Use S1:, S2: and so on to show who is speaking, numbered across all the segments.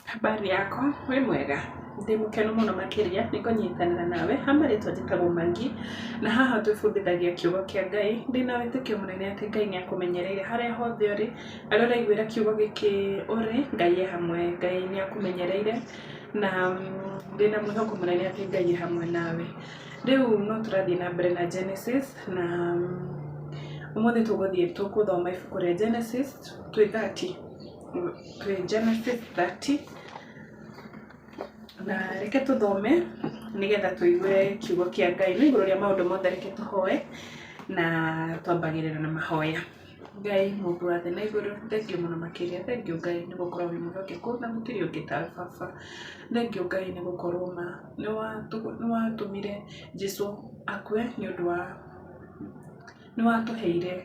S1: Habari yako, wĩ mwega? Ndĩ mũkenu mũno makĩria nĩ kũnyitanĩra nawe, ha marĩtwa njĩtagwo Maggie, na haha twĩbundithagia kiugo kĩa Ngai, ndĩna wĩtĩkio mũnene atĩ Ngai nĩ akũmenyereire harĩa hothe ũrĩ, harĩa ũraiguĩra kiugo gĩkĩ ũrĩ, Ngai e hamwe, Ngai nĩ akũmenyereire na ndĩna mwĩhoko mũnene atĩ Ngai e hamwe nawe. Rĩu no tũrathiĩ na mbere na Genesis na ũmũthĩ tũgũthiĩ tũgũthoma ibuku rĩa Genesis twĩ 30. Twĩ Genesis 30 na reke tũthome nĩgetha tũigue kiugo kĩa Ngai. No igũrũ rĩa maũndũ mothe reke tũhoe na twambagĩrĩra na mahoya. Ngai mũmbi wa thĩ na igũrũ, thengiũ mũno makĩria, thengiũ Ngai nĩ gũkorwo wĩ mwĩhokeku na gũtirĩ ũngĩ tawe baba. Thengiũ Ngai nĩ gũkorwo ma nĩ watũmire Jesũ akue nĩ ũndũ wa Nĩ watũheire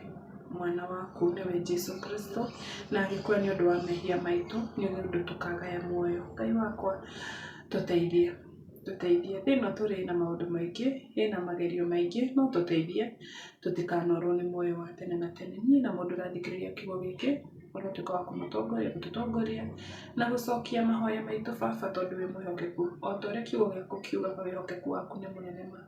S1: mwana waku nĩwe Jesu Kristo, na agĩkua nĩ ũndũ wa mehia maitũ, nĩ ũndũ tũkagaya muoyo. Ngai wakwa tũteithie, tũteithie. Thĩ ĩno tũrĩ ĩna maũndũ maingĩ, ĩna magerio maingĩ, no tũteithie tũtikanorwo nĩ muoyo wa tene na tene. Niĩ na mũndũ ũrathikĩrĩria kiugo gĩkĩ, ũrotuĩka wa kũmũtongoria, gũtũtongoria na gũcokia mahoya maitũ baba tondũ wĩ mwĩhokeku. O ta ũrĩa kiugo gĩaku kiugaga wĩhokeku waku nĩ mũnene ma.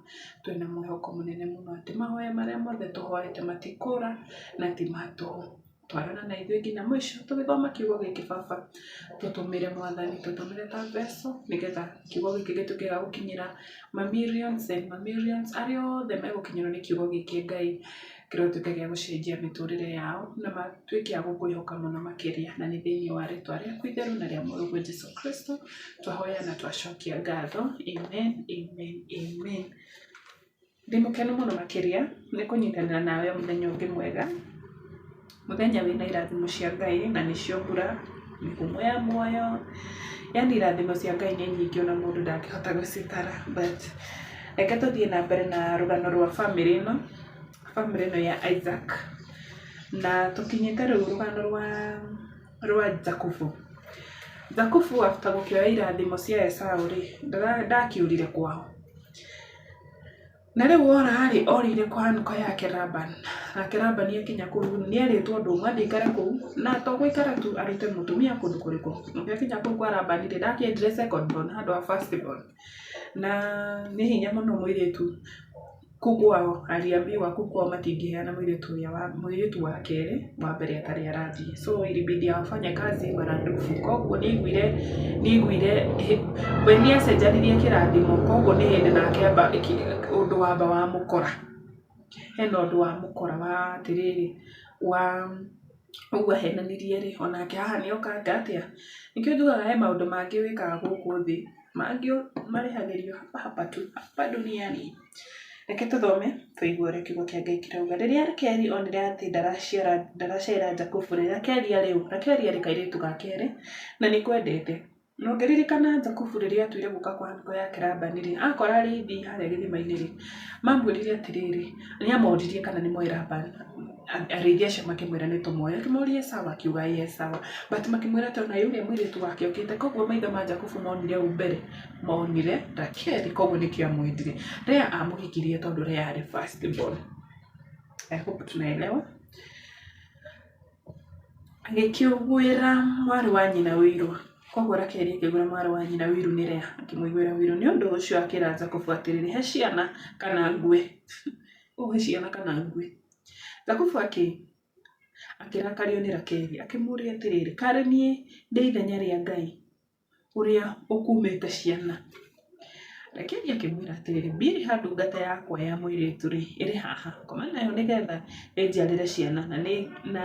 S1: Twĩna mwĩhoko mũnene mũno atĩ mahoya marĩa mothe tũhoete matikũra na ti ma tũhũ. Twarana na ithuĩ nginya mũico tũgĩthoma kiugo gĩkĩ baba, tũtũmĩre Mwathani, tũtũmĩre ta vessel nĩgetha kiugo gĩkĩ gĩtuĩke gĩa gũkinyĩra ma millions and ma millions arĩa othe megũkinyĩrwo nĩ kiugo gĩkĩ Ngai, kĩrotuĩka gĩa gũcenjia mĩtũrĩre yao na matuĩke a gũkwĩhoka mũno makĩria. Na nĩ thĩinĩ wa rĩtwa rĩaku itheru na rĩa mũrũguo Jesũ Kristo twahoya na twacokia ngatho. Amen, amen, amen. Ndĩ mũkenu mũno makĩria nĩ kũnyitanĩra nawe mũthenya ũngĩ mwega, mũthenya wĩna irathimo cia Ngai na nĩcio mbura, mĩhũmũ ya muoyo, yaani irathimo cia Ngai nĩ nyingĩ ona mũndũ ndangĩhota gũcitara but reke tũthiĩ na mbere na rũgano rwa bamĩrĩ ĩno, bamĩrĩ ĩno ya Isaac na tũkinyĩte rĩu rũgano rwa Jakubu. Jakubu after gũkĩoya irathimo cia Esau rĩ, ndakĩũrire kwao. Na rĩu ora rĩ, orĩire kwa uncle yake Laban. Nake Laban akinya kũu nĩ erĩtwo ũndũ ũmwe, athiĩ aikare kũu, na to gũikara tu, arute mũtumia kũndũ kũrĩkũ. Nake akinya kũu kwa Laban rĩ, ndakĩendire second born handũ ha first born. Na nĩ hinya mũno mũirĩtu kũu kwao aliambiwa kũu kwao matingĩheana mũirĩtu ũrĩa wa mũirĩtu wa kerĩ wa mbere atarĩ arathiĩ. So ilibidi afanye kazi maradufu. Koguo nĩ aiguire nĩ aiguire we nĩ acenjanirie kĩrathimo koguo nĩ hĩndĩ nake amba ũndũ wamba wamũkora. Hena ũndũ wamũkora wa atĩrĩrĩ wa ũguo ahenanirie rĩ, onake haha nĩ okanga atĩa. Nĩkĩo njugaga he maũndũ mangĩ wĩkaga gũkũ thĩ, mangĩ marĩhagĩrio hapa hapa tu, hapa duniani. Reke tũthome tũigue ũrĩa kiugo kĩa Ngai kĩrauga. Rĩrĩa Rakeli onire atĩ ndaraciara ndaraciarĩra Jakubu rĩ, Rakeli arĩ ũ? Rakeli arĩ kairĩtu ga kerĩ na nĩ kwendete. Na ũngĩririkana Jakubu rĩrĩa atuire gũka kwa uncle yake Labani rĩ, akora arĩithi harĩa gĩthima-inĩ rĩ, mamwĩrire atĩrĩrĩ, nĩ amoririe kana nĩ moĩ Labani. Arĩithi acio makĩmwĩra nĩ tũmoĩ. Akĩmoria sawa, akiuga ĩĩ sawa. But makĩmwĩra atĩ ona ũrĩa mũirĩtu wake okĩte. Koguo maitho ma Jakubu monire ũ mbere? Monire Rakeli, koguo nĩkĩo amwendire. Lea amũhikirie tondũ Lea arĩ first born. I hope tunaelewa. Agĩkĩũguĩra mwarĩ wa nyina ũiru. Kwoguo Rakeli akĩgwĩra mwarĩ wa nyina ũiru nĩ Lea, akĩmũiguĩra ũiru. Nĩ ũndũ ũcio akĩĩra Jakubu atĩrĩ, He ciana kana ngue. Ũhe ciana kana ngue. Jakubu akĩrakario nĩ Rakeli, akĩmũũria atĩrĩrĩ, Kaĩ niĩ ndĩ ithenya rĩa Ngai? Ũrĩa ũkumĩte ciana. Rakeli akĩmwĩra atĩrĩrĩ, Biliha ndungata yakwa ya mũirĩtu-rĩ, ĩrĩ haha, koma nayo nĩgetha ĩnjiarĩre ciana, na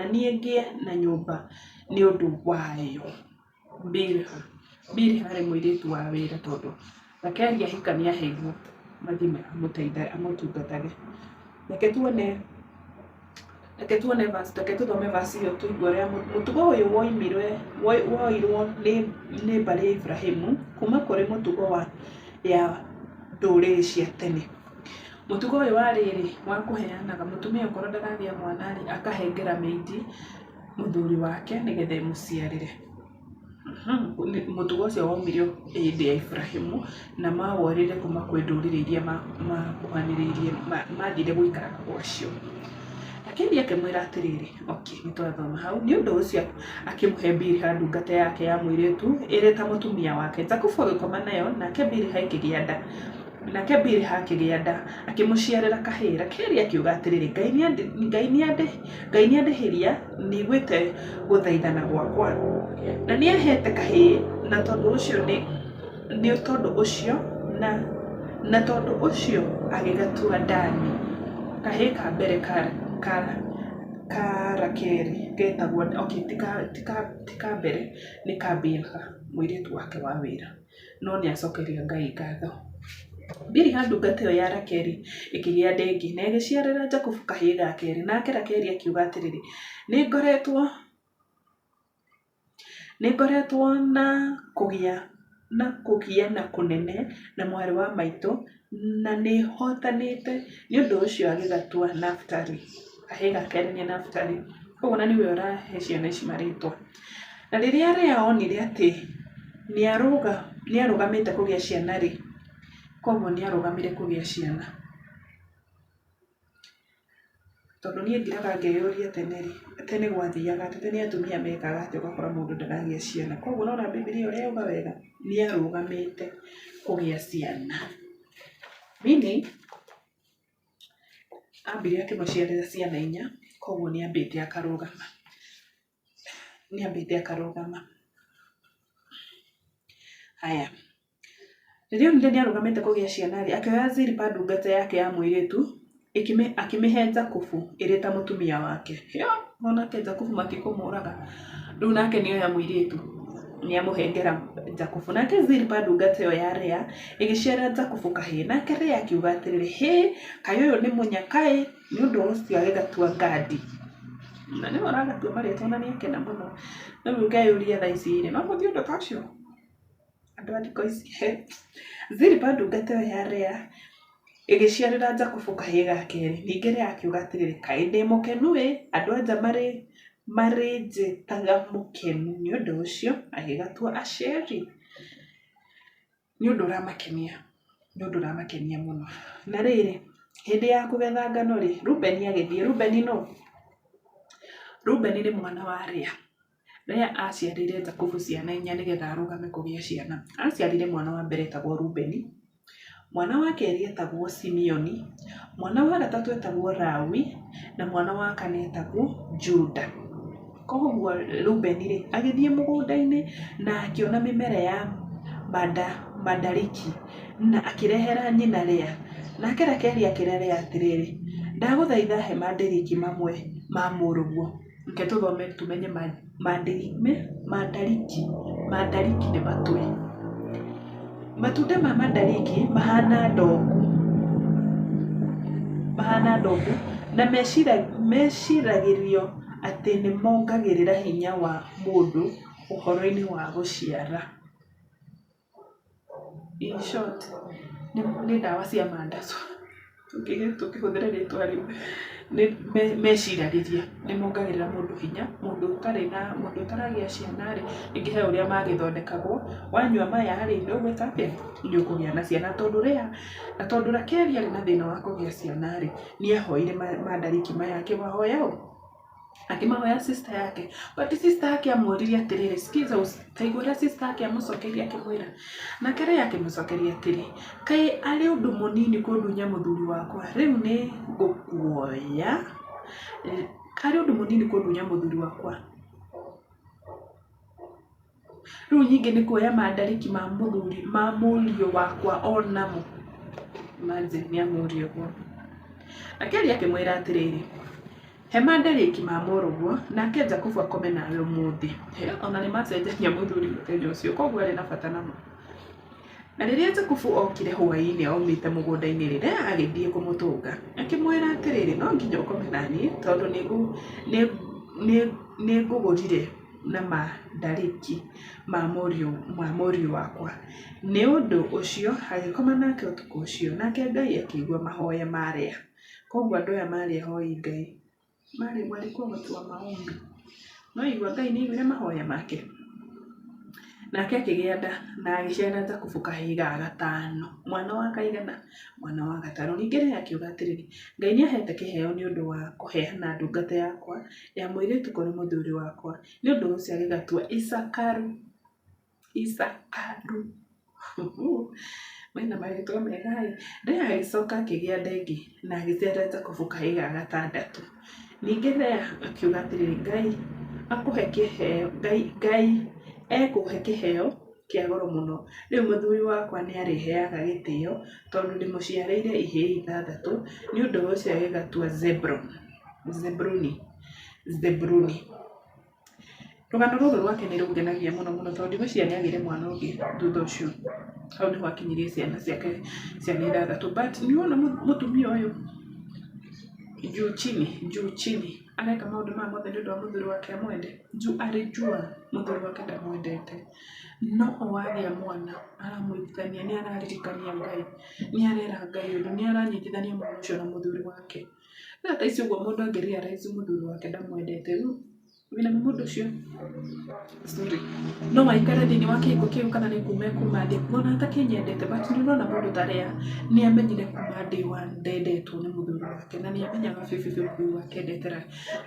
S1: niĩ ngĩe na nyũmba nĩ ũndũ wayo. Biliha, Biliha aarĩ mũirĩtu wa wĩra tondũ Rakeli ahika nĩ aheirwo mathiĩ amũtungatage. Reke tuone Reke tuone verse, reke tũthome verse ĩyo tũigue ũrĩa mũtugo ũyũ woimire woirwo nĩ nĩ mbarĩ ya Iburahĩmu kuma kũrĩ mũtugo wa ya ndũrĩrĩ cia tene. Mũtugo ũyũ wa rĩrĩ wa kũheanaga mũtumia okorwo ndaragĩa mwana rĩ, akahengera maid mũthuri wake nĩgetha ĩmũciarĩre. Mũtugo ũcio waumire hĩndĩ ya Iburahĩmu na maworire kuma kwĩ ndũrĩrĩ iria makuhanĩrĩirie mathire gũikaraga gwacio. Rakeli akĩmwĩra atĩrĩrĩ, okay, nĩ twathoma hau. Nĩ ũndũ ũcio akĩmũhe Biliha ndungata yake ya mũirĩtu ĩrĩ ta mũtumia wake. Jakubu agĩkoma nayo, nake Biliha ĩkĩgĩa nda. Nake Biliha akĩgĩa nda, akĩmũciarĩra kahĩĩ. Rakeli akiuga atĩrĩrĩ, Ngai nĩandĩhĩria, nĩaiguĩte gũthaithana gwakwa, na nĩaheete kahĩĩ, na tondũ ũcio nĩ nĩ tondũ ũcio na na tondũ ũcio agĩgatua Dani. Kahĩĩ ka mbere ka ka ka Rakeli getagwo, okay, ti ka ti ka ti ka mbere, nĩ ka Bilha, mũirĩtu wake wa wĩra. No nĩ acokeria Ngai ngatho. Biliha ndungata ĩyo ya Rakeli ĩkĩgĩa nda ĩngĩ na ĩgĩciarĩra Jakubu kahĩĩ ga kerĩ. Nake Rakeli akiuga atĩrĩrĩ, Nĩ ngoretwo nĩ ngoretwo na kũgĩa na kũgiana kũnene na mwarĩ wa maitũ na nĩ hotanĩte. Nĩ ũndũ ũcio agĩgatua Nafitali. Kahĩĩ ga kerĩ nĩ Nafitali. Koguo ona nĩwe ũrahe ciana ici marĩtwa. Na rĩrĩa Lea onire atĩ nĩarũgamĩte kũgĩa ciana-rĩ, koguo nĩarũgamire kũgĩa ciana. Tondũ niĩ ngiraga ngeyũria tene-rĩ, tene gwathiaga atĩa, tene atumia mekaga atĩa ũgakora mũndũ ndaragĩa ciana. Koguo ũrona Bibilia ũrĩa yauga wega, nĩarũgamĩte kũgĩa ciana. Meaning ambire akĩmaciarĩra ciana inya, koguo nĩambĩte akarũgama, nĩambĩte akarũgama. Haya, rĩrĩa onire nĩarũgamĩte kũgĩa ciana-rĩ, akĩoya Zilipa ndungata yake ya mũirĩtu, akĩmĩhe Jakubu ĩrĩ ta mũtumia wake. Onake Jakubu matikũmũraga, rĩu nake nĩoya mũirĩtu nĩamũhengera Jakubu. Nake Zilipa ndungata ĩyo ya Lea ĩgĩciarĩra Jakubu kahĩĩ. Nake Lea akiuga atĩrĩrĩ, Hĩ, kaĩ ũyũ nĩ mũnyaka-ĩ! Nĩ ũndũ ũcio agĩgatua Gadi. Na nĩwe ũragatua marĩtwa na nĩakena mũno. Rĩu ũkeyũria thaa ici rĩ, no gũthiĩ ũndũ ta ũcio? Andũ a thikũ ici he. Zilipa ndungata ĩyo ya Lea ĩgĩciarĩra Jakubu kahĩĩ ga kerĩ. Ningĩ Lea akiuga atĩrĩrĩ, kaĩ ndĩ mũkenu ĩ, andũ a nja marĩnjĩtaga mũkenu. Nĩ ũndũ ũcio agĩgatua Asheri. Nĩ ũndũ ũramakenia, nĩ ũndũ ũramakenia mũno. Na rĩrĩ, hĩndĩ ya kũgetha ngano rĩ, Rubeni agĩthiĩ. Rubeni nũ? Rubeni nĩ mwana wa Lea. Lea aaciarĩire Jakubu ciana inya nĩgetha arũgame kũgĩa ciana. Aaciarire mwana wa mbere etagwo Rubeni, mwana wa kerĩ etagwo Simeoni, mwana wa gatatũ etagwo Lawi, na mwana wa kana etagwo Juda. Koguo Rubeni rĩ, agĩthiĩ mũgũnda-inĩ na akĩona mĩmera ya mandarĩki na akĩrehera nyina Lea. Nake Rakeli akĩra Lea atĩrĩrĩ, ndagũthaitha he mandarĩki mamwe ma mũrũguo. Reke tũthome tũmenye mandarĩki, mandarĩki nĩ matũ. Matunda ma mandarĩki mahana ndogu, mahana ndogu na meciragĩrio atĩ nĩ mongagĩrĩra hinya wa mũndũ ũhoro-inĩ wa gũciara. In short, nĩ ndawa cia mandacu tũkĩhũthĩra rĩtwa rĩu, nĩ meciragĩria nĩ mongagĩrĩra mũndũ hinya, mũndũ ũtarĩ na mũndũ ũtaragĩa ciana rĩ, rĩngĩ he ũrĩa magĩthondekagwo, wanyua maya rĩ, nĩ ũgwĩka atĩa, nĩ ũkũgĩa na ciana. Tondũ Leah, na tondũ Rakeli arĩ na thĩna wa kũgĩa ciana rĩ, nĩ ahoire mandarĩki maya akĩmahoya ũ? Akĩmahoya sister yake but sister yake amwĩrire atĩrĩrĩ sikiza ta igua ũrĩa sister yake amũcokeirie akĩmwĩra nake Leah akĩmũcokeria atĩrĩ kaĩ arĩ ũndũ mũnini kũndunya mũthuri wakwa rĩu nĩ ngũkuoya karĩ ũndũ mũnini kũndunya mũthuri wakwa Rĩu ningĩ nĩ kuoya mandarĩki ma mũthuri ma mũriũ wakwa o namo. Imagine nĩ amũria ũguo. Rakeli akĩmwĩra atĩrĩrĩ, he mandarĩki ma mũrũguo, nake Jakubu akome nawe ũmũthĩ. Ona nĩ macenjania mũthuri mũthenya ũcio, koguo arĩ na bata namo. Na rĩrĩa Jakubu okire hwaĩ-inĩ aumĩte mũgũnda-inĩ-rĩ, Lea agĩthiĩ kũmũtũnga, akĩmwĩra atĩrĩrĩ, no nginya ũkome na niĩ, tondũ nĩngũgũrire na mandarĩki ma mũriũ wakwa. Nĩ ũndũ ũcio agĩkoma nake ũtukũ ũcio, nake Ngai akĩigua mahooya ma Lea. Kwoguo andũ aya marĩ ahoi Ngai. Marĩ walikuwa watu wa maombi. No igua Ngai nĩ aiguire mahoya make. Nake akĩgĩa nda na agĩciarĩra Jakubu kahĩĩ ga gatano. Mwana wa kaigana? Mwana wa gatano. Ningĩ Lea akiuga atĩrĩrĩ, Ngai nĩ aheete kĩheo nĩ ũndũ wa kũheana ndungata yakwa ya mũirĩtu kũrĩ mũthuri wakwa. Nĩ ũndũ ũcio agĩgatua Isakaru. Isakaru. Mena marĩtwa mega ĩ. Lea agĩcoka akĩgĩa nda ĩngĩ na agĩciarĩra Jakubu kahĩĩ ga gatandatũ. Ningĩ Lea akiuga atĩrĩrĩ, Ngai akũhe kĩheo, Ngai, Ngai ekũhe kĩheo kĩa goro mũno. Rĩu mũthuri wakwa nĩ arĩheaga gĩtĩo tondũ ndĩmũciarĩire ihĩĩ ithathatũ. Nĩ ũndũ ũcio agĩgatua Zebuluni. Zebuluni. Zebuluni. Rũgano rũrũ rwake nĩ rũngenagia mũno mũno tondũ ndigwĩciria nĩ agĩire mwana ũngĩ thutha ũcio. Hau nĩho akinyirie ciana ciake ciana ithathatũ. But nĩ wona mũtumia ũyũ juu chini juu chini areka maũndũ maya mothe nĩ ũndũ wa mũthuri wake amwende? Juu alijua mũthuri wake ndamwendete. No o agĩa mwana aramũiguithania, nĩ araririkania Ngai, nĩ arera Ngai ũndũ, nĩ aranyitithania mwana ũcio na mũthuri wake. Rĩu thaa ici ũguo mũndũ angĩ realize mũthuri wake ndamwendete, rĩu wĩna ma mũndũ ũcio sorry no aikare thĩinĩ wa kĩhiko kĩu kana nĩ kuma ekuma athiĩ ona atakĩnyendete but nĩ ũrona mũndũ ta Leah nĩ amenyire kuma day one ndendetwo nĩ mũthuri wake na nĩ amenyaga biũ biũ biũ mũthuri wake endete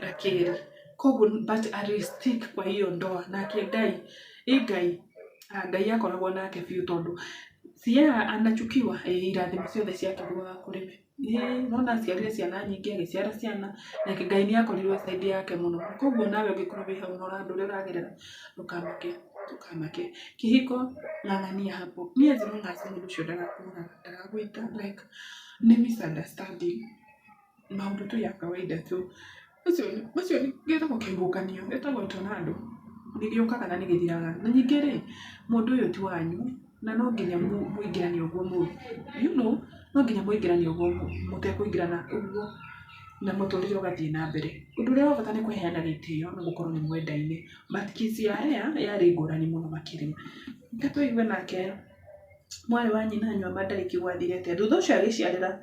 S1: Rakeli koguo but ali stick kwa hiyo ndoa nake Ngai ĩ Ngai Ngai akoragwo nake biũ tondũ si yeye anachukiwa ĩ irathimo ciothe ciakĩgũaga kũrĩ we. Ĩĩ nĩwona aciarire ciana nyingĩ, agĩciara ciana, nake Ngai nĩ akorirwo e side yake mũno. Koguo nawe ũngĩkorwo wĩ hau na ũndũ ũrĩa ũragerera, ndũkamake, ndũkamake. Kĩhiko ng'ang'ania hapo. Niĩ as long as mũndũ ũcio ndarakũraga, ndaragũita like nĩ misunderstanding, maũndũ tu ya kawaida tu. Macio gĩtagwo kĩhuhũkanio, gĩtagwo tornado, nĩ gĩũkaga na nĩ gĩthiraga. Na ningĩ rĩ, mũndũ ũyũ ti wanyu, na no nginya mũingĩrane ũguo you know, no nginya mũingĩrane ũguo mũtekũingĩrana ũguo na mũtũrĩre ũgathiĩ na mbere. Ũndũ ũrĩa wa bata nĩ kũheana gĩtĩo na gũkorwo nĩ mwendaine. But case ya Leah yarĩ ngũrani mũno makĩria. Reke tũigue nake mwarĩ wa nyina anyua mandarĩki gwathire atĩa. Thutha ũcio agĩciarĩra,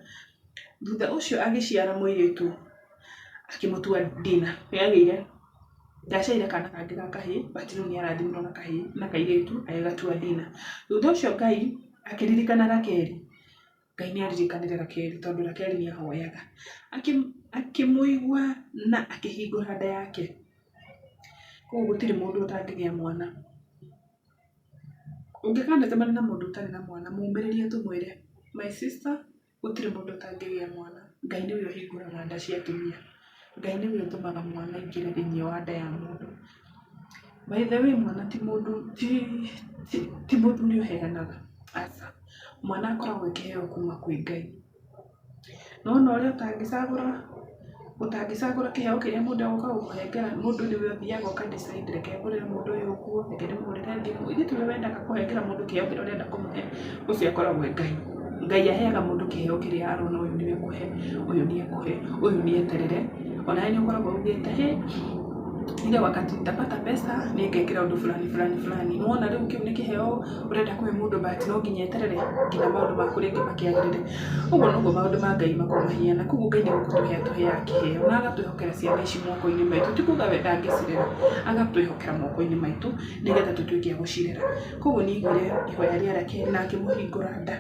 S1: thutha ũcio agĩciara mũirĩtu akĩmũtua Dina. Nĩ agĩire ndaciarire kana kangĩ ga kahĩĩ but rĩu nĩ arathimirwo na kahĩĩ na kairĩtu agĩgatua Dina. Thutha ũcio Ngai akĩririkana Rakeli. Ngai nĩ aririkanire Rakeli tondũ Rakeli nĩ ahoyaga. Akĩmũigua na akĩhingũra nda yake. Koguo gũtirĩ mũndũ ũtangĩgĩa mwana. Ũngĩkanacemania na mũndũ ũtarĩ na mwana mũmĩrĩrie tu mwĩre my sister gũtirĩ mũndũ ũtangĩgĩa mwana. Ngai nĩwe ũhingũraga nda cia atumia. Ngai nĩwe ũtũmaga mwana aingĩre thĩiniĩ wa nda ya mũndũ. By the way mwana ti mũndũ ti mũthuri ũheanaga, aca. Mwana akoragwo e kĩheo kuma kwĩ Ngai. Nĩwona ũrĩa ũtangĩcagũra, ũtangĩcagũra kĩheo kĩrĩa mũndũ egũka gũkũnengera, mũndũ nĩwe ũthiaga ũka decide reke ngũrĩre mũndũ ũyũ nguo, reke ndĩmũhũrĩre thimũ. Ithuĩ tiwe wendaga kũhengera mũndũ kĩheo kĩrĩa ũrenda kũmũhe, ũcio akoragwo e Ngai. Ngai aheaga mũndũ kĩheo kĩrĩa arona ũyũ nĩwe ekũhe, ũyũ nĩ ekũhe, ũyũ nĩ eterere. Onawe nĩ ũkoragwo ugĩte hĩ, ile wakati nitapata pesa nĩngekĩra ũndũ fulani fulani fulani. Nĩwona rĩu kĩu nĩ kĩheo ũrenda kũhe mũndũ but no nginya eterere nginya maũndũ maku rĩngĩ makĩagĩrĩre. Ũguo noguo maũndũ ma Ngai makoragwo mahiana. Koguo Ngai nĩ gũtũhe atũheaga kĩheo na agatwĩhokera ciana ici moko-inĩ maitũ. Ti kuga we ndangĩcirera, agatwĩhokera moko-inĩ maitũ nĩgetha tũtuĩke a gũcirera. Koguo nĩ aiguire ihoya rĩa Rakeli na akĩmũhingũra nda.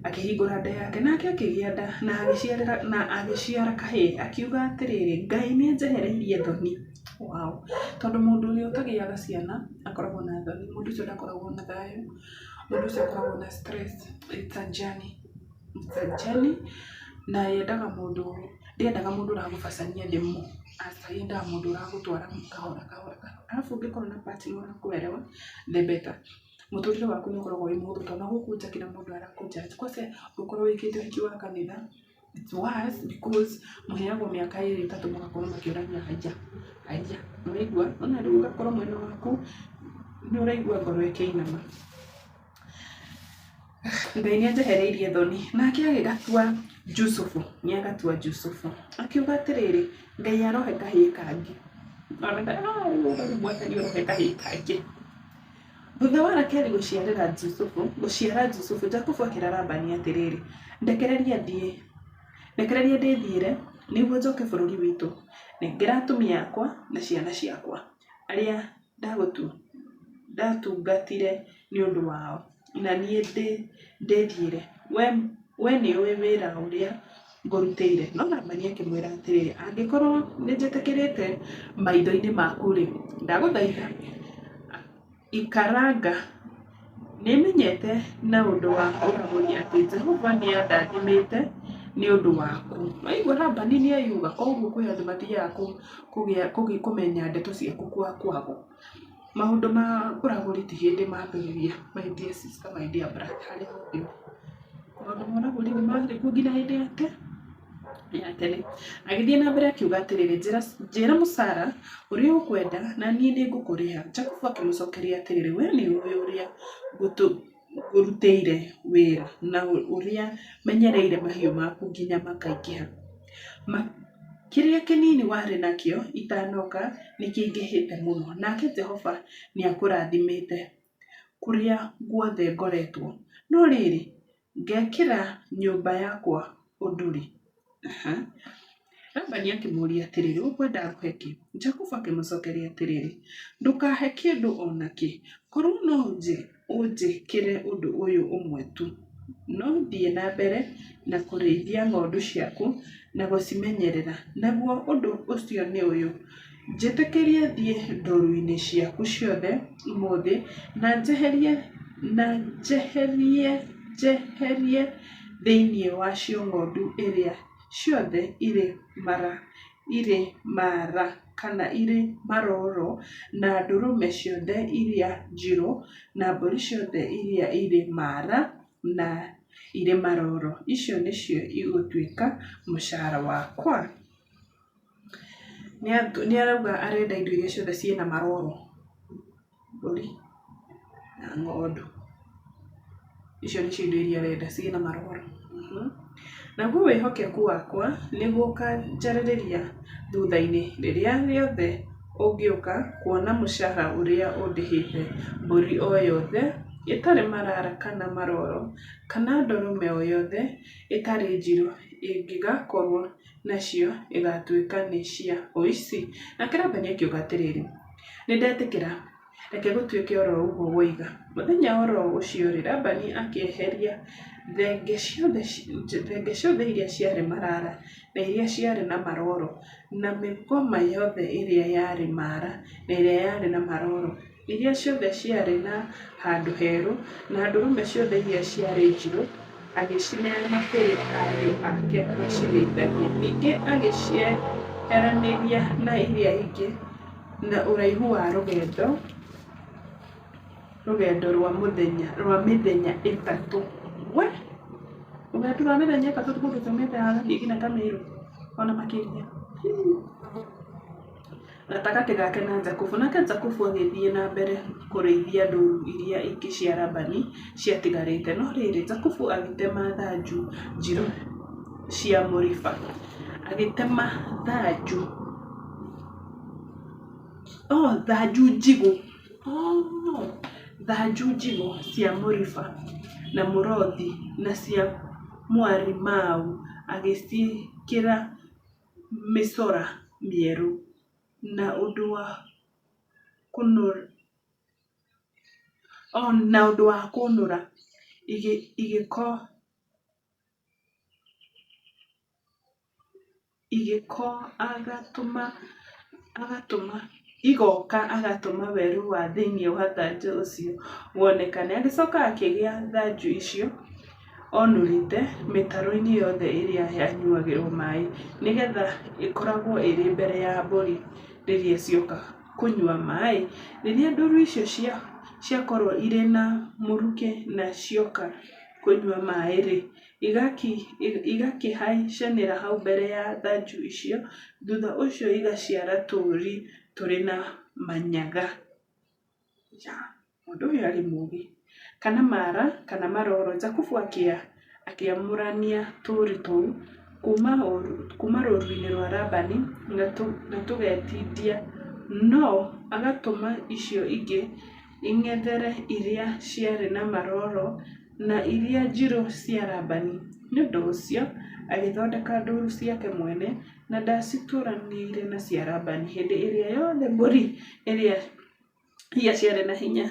S1: Akĩhingũra nda yake, nake akĩgĩa nda na agĩciarĩra na agĩciara kahĩĩ, akiuga atĩrĩrĩ, Ngai nĩ anjehereirie thoni. Wow. Tondũ mũndũ ũrĩa ũtagĩaga ciana akoragwo na thoni, mũndũ ũcio ndakoragwo na thayũ, mũndũ ũcio akoragwo na stress. It's a journey. It's a journey na yendaga mũndũ, ndĩendaga mũndũ ũragũbacania thĩ mũno, aca, yendaga mũndũ ũragũtwara kahora kahora kahora. Arabu ũngĩkorwo na partner ũrakũerewa the better. Mũtũrĩre waku nĩ ũkoragwo wĩ mũhũthũ tondũ ona gũkũ nja kila mũndũ arakũ judge. Kwanza ũngĩkorwo wĩkĩte ũhiki wa kanitha it's worse because mũheagwo mĩaka ĩrĩ ĩtatũ mũgakorwo mũkĩũrania haiya haiya, nĩ waigua? Nĩ wona rĩu ũgakorwo mwena waku nĩ ũraigua ngoro ĩkĩinama. Ngai nĩ anjehereirie thoni. Nake agĩgatua Jusufu, nĩ agatua Jusufu. Akiuga atĩrĩrĩ, Ngai arohe kahĩĩ kangĩ. Rĩu mwathani ũrohe kahĩĩ kangĩ. Thutha wa Rakeli gũciarĩra Jusufu, gũciara Jusufu, Jakubu akĩra Labani atĩrĩrĩ, Ndekereria thiĩ, ndekereria ndĩthiĩre, nĩguo njoke bũrũri witũ. Nengera atumia akwa na ciana ciakwa, arĩa ndagũtua. ndatungatire nĩ ũndũ wao, na niĩ ndĩthiĩre. Wee nĩũĩ wĩra ũrĩa ngũrutĩire. No Labani akĩmwĩra atĩrĩ, Angĩkorũo nĩnjĩtĩkĩrĩkĩte maitho-inĩ maku-rĩ, ndagũthaitha ikaranga. Nĩmenyete na ũndũ wa ũragũri atĩ Jehova nĩandathimĩte nĩ ũndũ waku. Waigua Labani nĩeyuga, koguo kwĩ andũ mathiaga kũmenya ndeto ciaku kwa kwago. Maũndũ ma ũragũri ti hĩndĩ mambĩrĩria my dear sister, my dear brother, harĩa hothe ũrĩ. Maũndũ ma ũragũri nĩ marĩ kuo nginya hĩndĩ ya ya tene. Agĩthiĩ na mbere akiuga atĩrĩrĩ, njĩra mũcara ũrĩa ũkwenda na niĩ nĩ ngũkũrĩha. Jakubu akĩmũcokeria atĩrĩrĩ, wee nĩ ũĩ ũrĩa ngũrutĩire wĩra na ũrĩa menyereire mahiũ maku nginya makaingĩha. Kĩrĩa kĩnini warĩ nakĩo itanoka nĩ kĩingĩhĩte mũno, nake Jehova nĩ akũrathimĩte kũrĩa guothe ngoretwo. No rĩrĩ, ngekĩra nyũmba yakwa ũndũ rĩ? Labani akĩmũũria atĩrĩrĩ, Ũkwenda ngũhe kĩ? Jakubu akĩmũcokeria atĩrĩrĩ, Ndũkahe kĩndũ o na kĩ, korũo no ũnjĩkĩre ũndũ ũyũ ũmwe tu, no thiĩ na mbere na kũrĩithia ng'ondu ciaku na gũcimenyerera, naguo ũndũ ũcio nĩ ũyũ, Njĩtĩkĩria thiĩ ndũũru-inĩ ciaku ciothe ũmũthĩ, na njeherie na njeherie njeherie thĩinĩ wacio ng'ondu iria ciothe irĩ mara irĩ maara kana irĩ maroro, na ndũrũme ciothe iria njirũ, na mbũri ciothe iria irĩ maara na irĩ maroro. Icio nĩcio igũtuĩka mũcaara wakwa. Nĩ arauga arenda indo iria ciothe ciĩna maroro, mbũri na ng'ondu. Icio nĩcio indo iria arenda ciĩna maroro. Naguo wĩhokeku wakwa nĩguo ũkanjarĩrĩria thutha-inĩ rĩrĩa rĩothe ũngĩũka kuona mũcara ũrĩa ũndĩhĩte, mbũri o yothe ĩtarĩ marara kana maroro, kana ndũrũme o yothe ĩtarĩ njirũ ĩngĩgakorũo nacio igatuĩka nĩ cia ũici. Nake Labani akiuga atĩrĩrĩ, Nĩ ndetĩkĩra, reke gũtuĩke o ro ũguo woiga. Mũthenya o ro ũcio-rĩ, Labani akĩeheria thenge ciothe iria ciarĩ marara na iria ciarĩ na maroro, na mĩgoma yothe ĩrĩa yarĩ maara na ĩrĩa yarĩ na maroro, iria ciothe ciarĩ na handũ herũ, na ndũrũme ciothe iria ciarĩ njirũ, agĩcineana kũrĩ ariũ ake macirĩithagie. Ningĩ agĩcieheranĩria na iria ingĩ na ũraihu wa rũgendo rũgendo rwa mũthenya rwa mĩthenya ĩtatũ. We! Rũgendo rwa mĩthenya ĩtatũ mũndũ tumĩte haha gathiĩ nginya Kamĩrũ ona makĩria. Gatagatĩ gake na Jakubu. Nake Jakubu agĩthiĩ na mbere kũrĩithia ndũũru iria ingĩ cia Labani ciatigarĩte. No rĩrĩ, Jakubu agĩtema thanju njirũ cia mũriba. Agĩtema thanju, oh, thanju njigũ, oh, thanju njigũ cia mũriba na mũrothi na cia mũarimau, agĩciĩkĩra mĩcora mĩerũ na ũndũ wa na ũndũ wa kũnũra igoka agatũma werũ wa thĩinĩ wa thanju ũcio wonekane. Agĩcoka akĩiga thanju icio onũrĩte mĩtaro-inĩ yothe ĩrĩa yanyuagĩrũo maĩ, nĩgetha ĩkoragwo ĩrĩ mbere ya mbũri rĩrĩa cioka kũnyua maĩ. Rĩrĩa ndũũru icio ciakorũo irĩ na mũrukĩ na cioka kũnyua maĩ-rĩ, igakĩhaicanĩra hau mbere ya thanju icio, thutha ũcio igaciara tũũri tũrĩ na manyaga. Mũndũ ũyũ arĩ mũũgĩ. Kana maara kana maroro. Jakubu akĩamũrania tũũri tũu kuuma rũũru-inĩ rwa Labani na tũgetindia, no agatũma icio ingĩ ing'ethere iria ciarĩ na maroro na iria njirũ cia Labani. Nĩ ũndũ ũcio agĩthondeka ndũũru ciake mwene na ndaacituranĩire na cia Labani. Hĩndĩ ĩrĩa yothe mbũri iria ciarĩ na hinya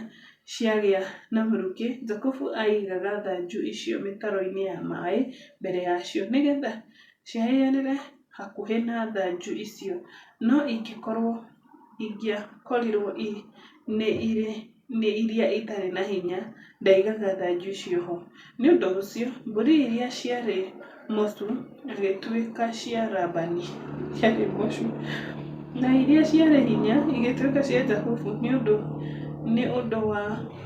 S1: ciagĩa na mũrukĩ, Jakubu aaigaga thanju icio mĩtaro-inĩ ya maĩ mbere yacio, nĩgetha ciarĩanĩre hakuhĩ na thanju icio, no ingĩkorũo ingĩakorirũo nĩ iria itarĩ na hinya, ndaaigaga thanju icio ho. Nĩ ũndũ ũcio, mbũri iria ciarĩ mocu igĩtuĩka cia Labani, na iria ciarĩ hinya igĩtuĩka cia Jakubu. Nĩ ũndũ wa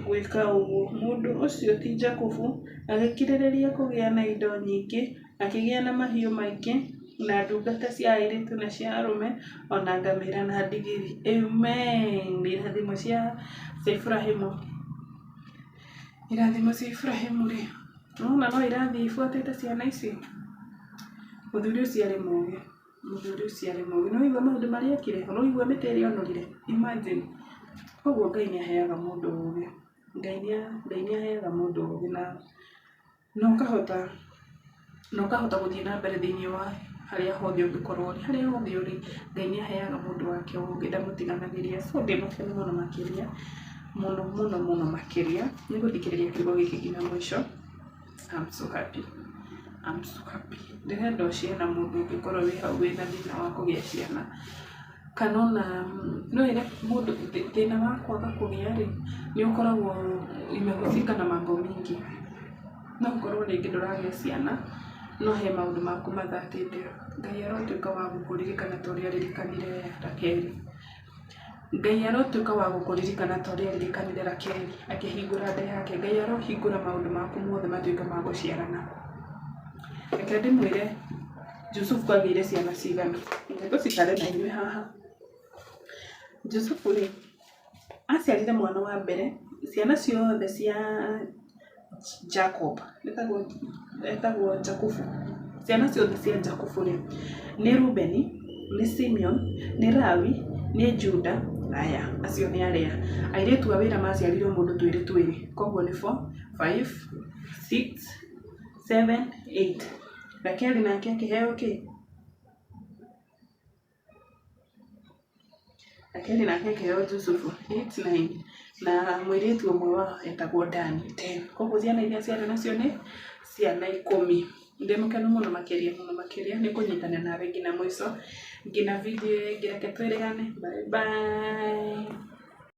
S1: gwĩka ũguo, mũndũ ũcio ti Jakubu agĩkĩrĩrĩria kũgĩa na indo nyingĩ, akĩgĩa na mahiũ maingĩ na ndungata cia airĩtu na cia arũme, o na ngamĩra na ndigiri. Amen. Irathimo cia Iburahĩmu. Irathimo cia Iburahĩmu rĩ, nĩwona no irathiĩ ibuatĩte ciana ici? Mũthuri ũcio arĩ mũgĩ, mũthuri ũcio arĩ mũgĩ. Nĩwaigua maũndũ marĩa ekire? Nĩwaigua mĩtĩ ĩrĩa onorire? Imagine. Koguo Ngai nĩ aheaga mũndũ ũgĩ. Ngai nĩ aheaga mũndũ ũgĩ na na ũkahota na ũkahota gũthiĩ na mbere thĩiniĩ wa harĩa hothe ũngĩkorwo ũrĩ. Harĩa hothe ũrĩ, Ngai nĩ aheaga mũndũ wake ũgĩ, ndamũtiganagĩria. So ndĩ mũkenu mũno makĩria, mũno mũno mũno makĩria nĩ gũthikĩrĩria kiugo gĩkĩ nginya mũico. I'm so happy. I'm so happy. Ndĩrenda ũshare na mũndũ ũngĩkorwo wĩ hau wĩna thĩna wa kũgĩa ciana. Kana ona no wĩre mũndũ thĩna wa kwaga kũgĩa rĩ, nĩ ũkoragwo imehusika na mambo mingi. No ũkorwo rĩngĩ ndũragĩa ciana, no he maũndũ maku mathatĩte. Ngai arotuĩka wa gũkũririkana ta ũrĩa aririkanire Rakeli. Ngai arotuĩka wa gũkũririkana ta ũrĩa aririkanire Rakeli akĩhingũra nda yake. Ngai arohingũra maũndũ maku mothe matuĩke ma gũciarana. Reke ndĩmwĩre Jusufu agĩire ciana cigana. Reke tũcikare na inyuĩ haha. Jusufu rĩ, aciarire mwana wa mbere, ciana ciothe cia Jacob, etagwo Jakubu. Ciana ciothe cia Jakubu rĩ, nĩ Rubeni, nĩ Simeon, nĩ Lawi, nĩ Juda, aya acio nĩ arĩa. Airĩtu a wĩra maciarirwo mũndũ twĩrĩ twĩrĩ, koguo nĩ four, five, six, seven, eight. Rakeli nake akĩheo kĩ? Rakeli nake akĩheo Jusufu, eight, nine. Na mũirĩtu ũmwe wao etagwo Dani, ten. Koguo ciana iria ciarĩ nacio nĩ ciana 10. Ndĩ mũkenu mũno makĩria mũno makĩria nĩ kũnyitanĩra nawe nginya mũico, nginya video ĩyo ĩngĩ, reke twĩrĩgane, bye bye.